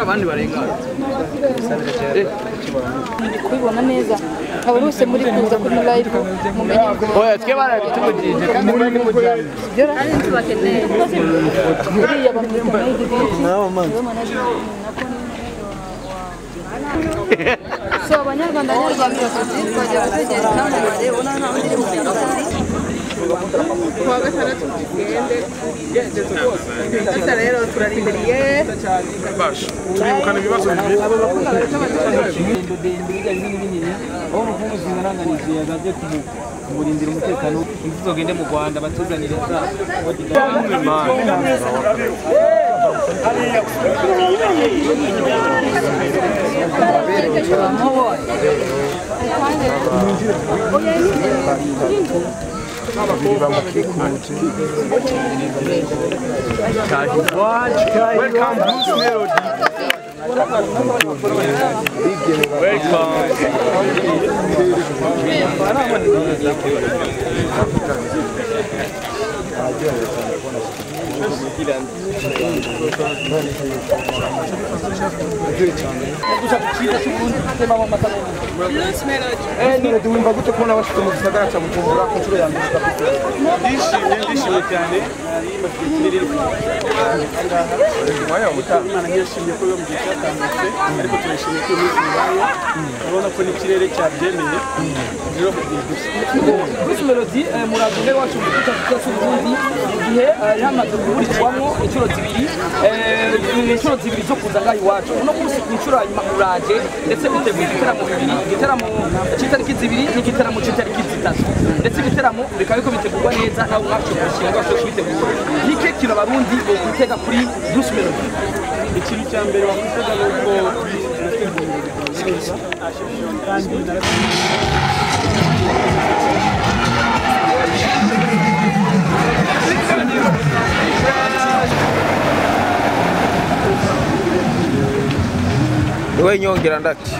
Abandi barengana kubibona neza abo bose muri kuza kuri live mumenye. Oya twe barabitubujije kandi muri ni mujyana. Uriya bamwita so abanyarwanda nyarwandakazi twagiye gutegera icyamamare ubona nta wundi uri mu kazi. Kuwa gatandatu tugende sasa rero turarindiriye turibukana ibibazo bibiri kumurindira umutekano ntizogende mu Rwanda batuzanire za Welcome Bruce Melody. Welcome. Melody wumva gute kubona abashitse mu gisagara cya Bujumbura ku nshuro ya mbere? Ndishimye cyane Imana ntiyashimye ko biba mu gihe cyatambutse ariko turashimye ko uyu munsi bibaye urabona ko n'ikirere cyabyemeye rero Bruce Melody muraje wacu mu gihugu cy'u Burundi mu gihe yamaze kuburizwamo inshuro zibiri zo kuza ngaho iwacu uno munsi ku nshuro ya nyuma uraje ndetse biteguye igiteramo bibiri igiteramo cy'itariki zibiri n'igitaramo cy'itariki zitatu ndetse ibiteramo bikaba biriko bitegurwa neza nawe mwashoboye gushinga bashoboye kubitegura nike kintu abarundi bokwitega kuri Bruce Melody? Ikintu cya mbere wakwitega ni uko nateguye neza kandi niwe nyongera ndati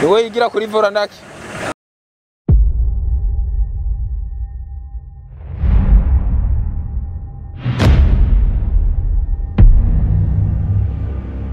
niwe yigira kuri vora ndaki.